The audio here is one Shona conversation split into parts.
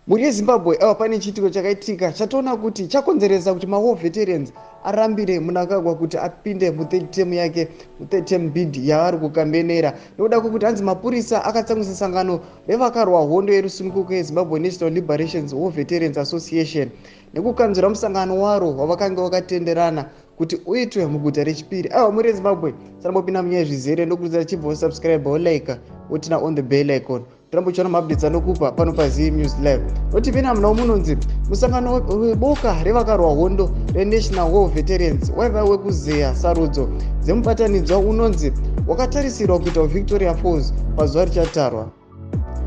Mhuri yeZimbabwe, aiwa, pane chiitiko chakaitika chatoona kuti chakonzeresa kuti mawar veterans arambire Mnangagwa kuti apinde muthird term yake, muthird term bid yavari kukambenera, nekuda kwekuti hanzi mapurisa akatsamwisa sangano revakarwa hondo yerusununguko yeZimbabwe National Liberations War Veterans Association nekukanzura musangano waro wavakanga vakatenderana kuti uitwe muguta rechipiri. Aiwa, mhuri yeZimbabwe, sanambopinda munyaya zvizere, ndokurudzira chibva usubscribe, wolike, woturn on the bell icon, toramba uchiona maupdates anokupa pano paZim News Live. Notipinda munhau, munonzi musangano weboka revakarwa hondo reNational War Veterans waiva wekuzeya sarudzo dzemubatanidzwa unonzi wakatarisirwa kuita Victoria Falls pazuva richatarwa.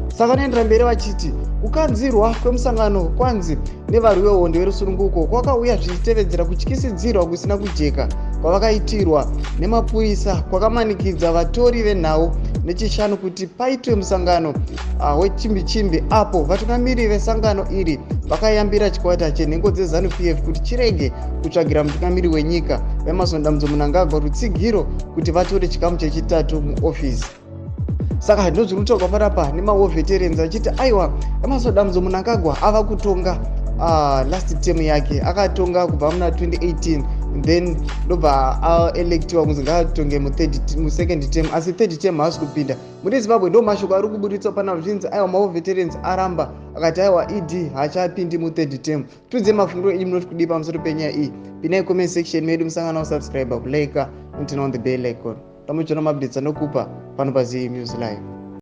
Saka vanoendera mberi vachiti kukanzirwa kwemusangano kwanzi nevarwi vehondo yerusununguko kwakauya zvichitevedzera kutyisidzirwa kusina kujeka kwavakaitirwa nemapurisa kwakamanikidza vatori venhau neChishanu kuti paitwe musangano wechimbichimbi, apo vatungamiri vesangano iri vakayambira chikwata chenhengo dzeZANU PF kuti chirege kutsvagira mutungamiri wenyika VaEmmerson Dambudzo Mnangagwa rutsigiro kuti vatore chikamu chechitatu muofisi. Saka ndozviri kutaurwa panapa nemawar veterans vachiti aiwa, Emmerson Dambudzo Mnangagwa ava kutonga last term yake. Akatonga kubva muna 2018, then ndobva aelectiwa kunzi ngaatonge musecond term, asi third term haasi kupinda. Mune Zimbabwe, ndo mashoko ari kuburitswa panapa zvichinzi aiwa, mawar veterans aramba, akati aiwa, ED haachapindi muthird term. Tiudze mafungiro enyu, munoti kudii pamusoro penyaya iyi? Pinai comment section medu, musangana usubscribe, kulike, noturn on the bell icon, tamuchiona maupdates anokupa pano paZim News Live.